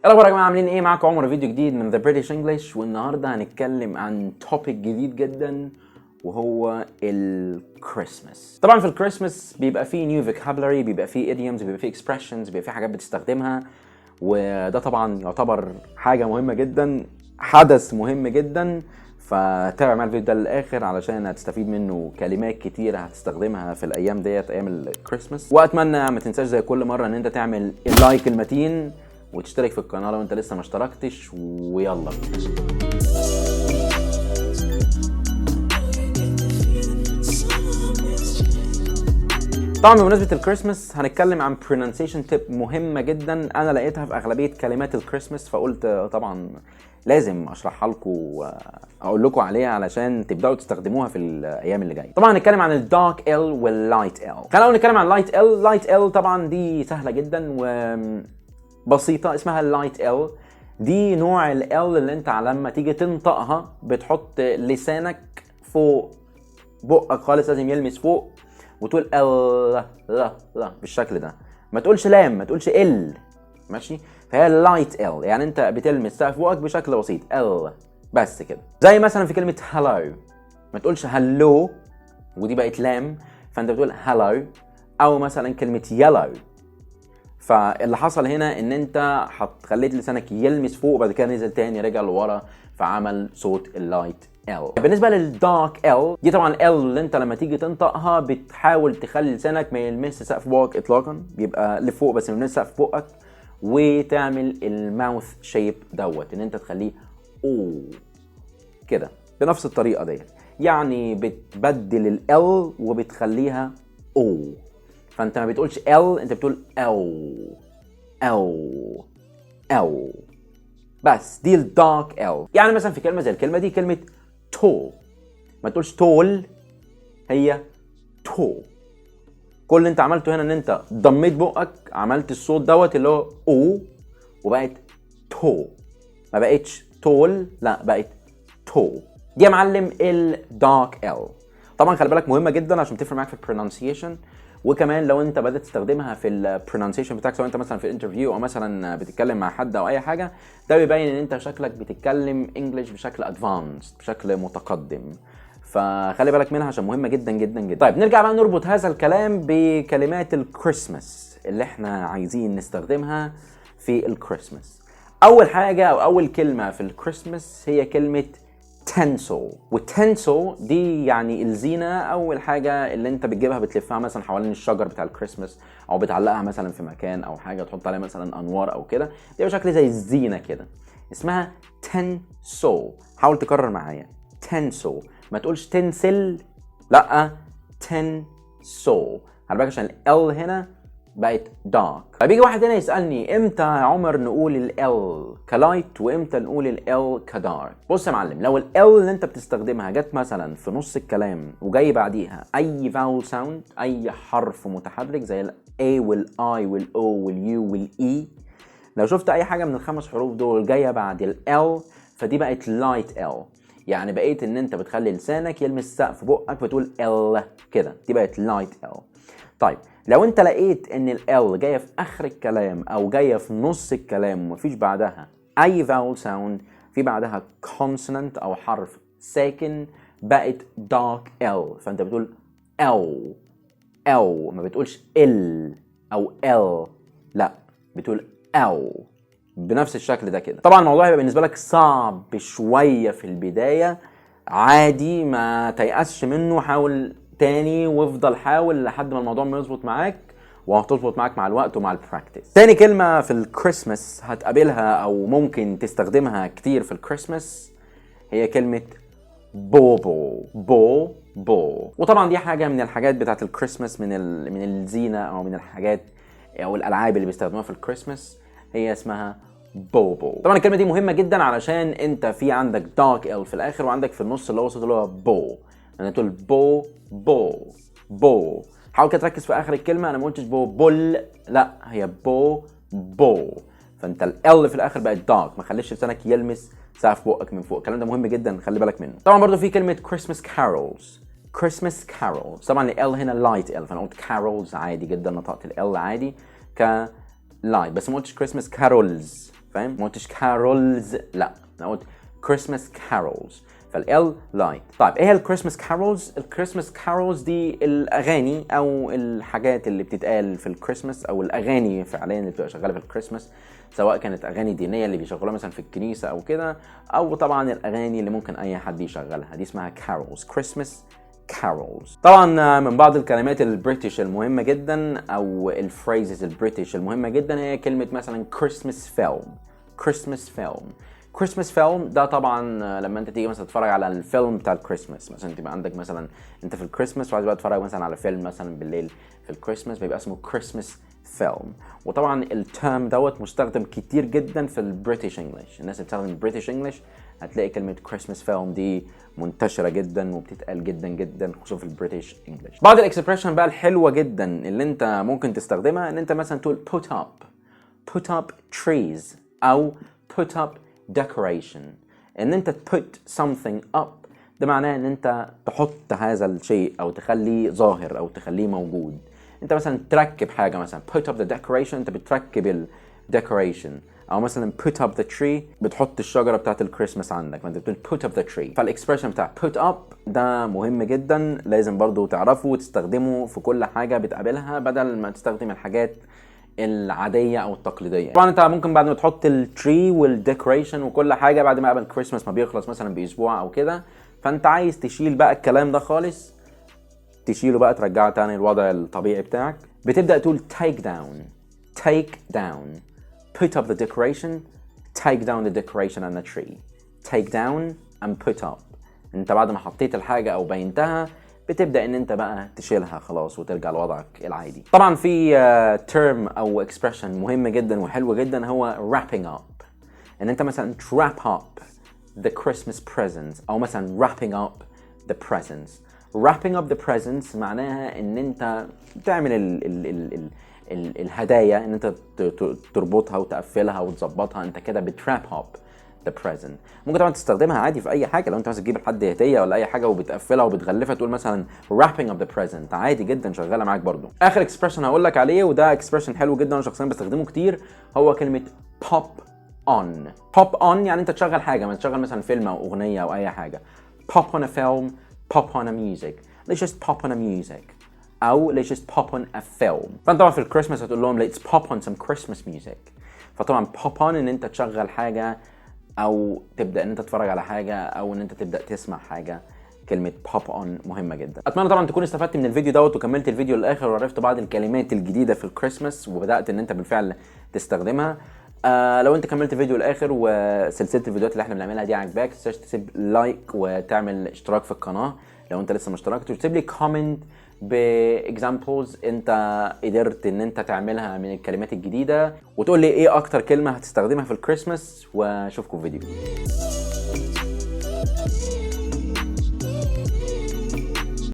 الاخبار يا جماعه؟ عاملين ايه؟ معاكم عمر، فيديو جديد من The British English، والنهارده هنتكلم عن topic جديد جدا وهو الكريسماس. طبعا في الكريسماس بيبقى فيه new vocabulary، بيبقى فيه idioms، بيبقى فيه expressions، بيبقى فيه حاجات بتستخدمها، وده طبعا يعتبر حاجة مهمة جدا، حدث مهم جدا. فتابع معايا الفيديو ده للاخر علشان هتستفيد منه كلمات كتيرة هتستخدمها في الايام ديت، ايام الكريسماس. واتمنى ما تنساش زي كل مرة ان انت تعمل ال like المتين وتشترك في القناة لو انت لسه ما اشتركتش، ويلا بينا. طبعا بمناسبة الكريسماس هنتكلم عن pronunciation tip مهمة جدا انا لقيتها في اغلبية كلمات الكريسماس، فقلت طبعا لازم اشرحها لكم واقول لكم عليها علشان تبداوا تستخدموها في الايام اللي جاية. طبعا هنتكلم عن ال dark L وال light L. خلينا نتكلم عن light L. light L طبعا دي سهلة جدا وبسيطه، اسمها ال light L. دي نوع ال L اللي انت لما تيجي تنطقها بتحط لسانك فوق بقك خالص، لازم يلمس فوق، وتقول ال لا لا بالشكل ده، ما تقولش لام، ما تقولش ال، ماشي؟ فهي light L، يعني انت بتلمس سقف بقك بشكل بسيط، L بس كده. زي مثلا في كلمة hello، ما تقولش hello ودي بقت لام، فانت بتقول hello. او مثلا كلمة yellow، فاللي حصل هنا ان انت خليت لسانك يلمس فوق وبعد كده نزل تاني رجع لورا، فعمل صوت ال light L. بالنسبة لل dark L، دي طبعا L اللي انت لما تيجي تنطقها بتحاول تخلي لسانك ما يلمسش سقف بقك اطلاقا، بيبقى لفوق بس ما يلمسش سقف بقك، وتعمل ال mouth shape دوت ان انت تخليه او كده بنفس الطريقة ديت، يعني بتبدل ال L وبتخليها O، فانت ما بتقولش L، انت بتقول او او او بس. دي ال dark L. يعني مثلا في كلمة زي الكلمة دي، كلمة tall، ما تقولش tall، هي tall. كل اللي انت عملته هنا ان انت ضميت بقك، عملت الصوت دوت اللي هو او، وبقت tall، ما بقتش tall، لا بقت tall. دي يا معلم ال dark L. طبعا خلي بالك مهمة جدا عشان تفرق معاك في ال pronunciation، وكمان لو انت بدات تستخدمها في ال pronunciation بتاعك، سواء انت مثلا في interview او مثلا بتتكلم مع حد او اي حاجه، ده بيبين ان انت شكلك بتتكلم English بشكل advanced، بشكل متقدم. فخلي بالك منها عشان مهمة جدا جدا جدا. طيب نرجع بقى نربط هذا الكلام بكلمات الكريسماس اللي احنا عايزين نستخدمها في الكريسماس. اول حاجة او اول كلمة في الكريسماس هي كلمة tinsel. وال tinsel دي يعني الزينة او الحاجة اللي انت بتجيبها بتلفها مثلا حوالين الشجر بتاع الكريسماس، او بتعلقها مثلا في مكان او حاجة، تحط عليها مثلا انوار او كده، دي بشكل زي الزينة كده، اسمها tinsel. حاول تكرر معايا tinsel، ما تقولش tinsel، لا tinsel. خلي بالك عشان ال L هنا بقت dark. فبيجي واحد هنا يسالني امتى يا عمر نقول ال L ك light وامتى نقول ال L ك dark؟ بص يا معلم، لو ال L اللي انت بتستخدمها جت مثلا في نص الكلام وجاي بعديها اي vowel sound، اي حرف متحرك زي ال A وال I وال O وال U وال E، لو شفت اي حاجة من الخمس حروف دول جاية بعد ال L فدي بقت light L، يعني بقيت ان انت بتخلي لسانك يلمس سقف بقك بتقول L كده، دي بقت light L. طيب لو انت لقيت ان ال L جاية في اخر الكلام او جاية في نص الكلام ومفيش بعدها اي vowel sound، في بعدها consonant او حرف ساكن، بقت dark L، فانت بتقول او او، ما بتقولش ال او L، لا بتقول او بنفس الشكل ده كده. طبعا الموضوع هيبقى بالنسبة لك صعب شوية في البداية، عادي ما تيأسش منه، حاول تاني وافضل حاول لحد ما الموضوع ما يظبط معاك، وهتظبط معاك مع الوقت ومع ال practice. تاني كلمة في الكريسماس هتقابلها او ممكن تستخدمها كتير في الكريسماس هي كلمة bauble. bauble، وطبعا دي حاجة من الحاجات بتاعت الكريسماس، من الزينة او من الحاجات او الالعاب اللي بيستخدموها في الكريسماس، هي اسمها bauble. طبعا الكلمة دي مهمة جدا علشان انت في عندك dark L في الاخر وعندك في النص اللي هو صوت اللي هو bo، انا تقول bo bo bo. حاول كده تركز في اخر الكلمه، انا ما قلتش bo bol، لا هي bo bo، فانت ال L في الاخر بقت dark، ما خليش لسانك يلمس سقف بقك من فوق. الكلام ده مهم جدا، خلي بالك منه. طبعا برضو في كلمة Christmas carols. Christmas carols، طبعا ال L هنا light L، فانا قلت carols عادي جدا، نطقت ال L عادي ك light، بس ما قلتش Christmas carols. فاهم؟ ما قلتش carols، لا انا قلت Christmas carols، فال L light. طيب ايه هي ال Christmas carols؟ ال Christmas carols دي الاغاني او الحاجات اللي بتتقال في الكريسماس، او الاغاني فعليا اللي بتبقى شغالة في الكريسماس، سواء كانت اغاني دينية اللي بيشغلوها مثلا في الكنيسة او كده، او طبعا الاغاني اللي ممكن اي حد يشغلها، دي اسمها carols، Christmas carols. طبعا من بعض الكلمات ال British المهمة جدا او ال phrases ال British المهمة جدا هي كلمة مثلا Christmas film. Christmas film، Christmas film ده طبعا لما انت تيجي مثلا تتفرج على الفيلم بتاع الكريسماس، مثلا تبقى عندك مثلا انت في الكريسماس وعايز بقى تتفرج مثلا على فيلم مثلا بالليل في الكريسماس، بيبقى اسمه Christmas film. وطبعا ال term دوت مستخدم كتير جدا في ال British English، الناس اللي بتستخدم ال British English هتلاقي كلمة Christmas film دي منتشرة جدا وبتتقال جدا جدا، خصوصا في ال British English. بعض ال expression بقى الحلوة جدا اللي انت ممكن تستخدمها ان انت مثلا تقول put up، put up trees او put up decoration. ان انت put something up ده معناه ان انت تحط هذا الشيء او تخليه ظاهر او تخليه موجود. انت مثلا تركب حاجة، مثلا put up the decoration، انت بتركب ال decoration، او مثلا put up the tree، بتحط الشجرة بتاعت الكريسماس عندك، فانت بتقول put up the tree. فال expression بتاع put up ده مهم جدا، لازم برضو تعرفه وتستخدمه في كل حاجة بتقابلها بدل ما تستخدم الحاجات العادية او التقليديه. طبعا انت ممكن بعد ما تحط ال tree وال decoration وكل حاجه، بعد ما قبل الكريسماس ما بيخلص مثلا باسبوع او كده، فانت عايز تشيل بقى الكلام ده خالص، تشيله بقى ترجعه تاني الوضع الطبيعي بتاعك، بتبدا تقول take down، take down، put up the decoration، take down the decoration and the tree، take down and put up. انت بعد ما حطيت الحاجة او بينتها بتبدا ان انت بقى تشيلها خلاص وترجع لوضعك العادي. طبعا في term او expression مهم جدا وحلو جدا هو wrapping up، ان انت مثلا wrap up the Christmas presents او مثلا wrapping up the presents. wrapping up the presents معناها ان انت تعمل ال ال ال ال ال الهدايا ان انت تربطها وتقفلها وتظبطها، انت كده بت wrap up the present. ممكن طبعا تستخدمها عادي في اي حاجه، لو انت مثلا تجيب لحد هديه ولا اي حاجة وبتقفلها وبتغلفها تقول مثلا wrapping up the present، عادي جدا شغالة معاك برضو. اخر expression هقول لك عليه، وده expression حلو جدا انا شخصيا بستخدمه كتير، هو كلمة pop on. pop on يعني انت تشغل حاجه، ما تشغل مثلا فيلم او اغنية او اي حاجه. pop on a film، pop on a music، let's just pop on a music او let's just pop on a film. فانت طبعا في الكريسماس هتقول لهم let's pop on some Christmas music. فطبعا pop on ان انت تشغل حاجة او تبدا ان انت تتفرج على حاجة او ان انت تبدا تسمع حاجه، كلمة pop on مهمة جدا. اتمنى طبعا تكون استفدت من الفيديو دوت وكملت الفيديو للاخر وعرفت بعض الكلمات الجديدة في الكريسماس وبدات ان انت بالفعل تستخدمها. لو انت كملت الفيديو للاخر وسلسلة الفيديوهات اللي احنا بنعملها دي عجباك، متنساش تسيب like وتعمل اشتراك في القناة لو انت لسه ما اشتركتش، وتسيب لي comment ب examples انت قدرت ان انت تعملها من الكلمات الجديده، وتقول لي ايه اكتر كلمة هتستخدمها في الكريسماس، واشوفكم في فيديو جديد.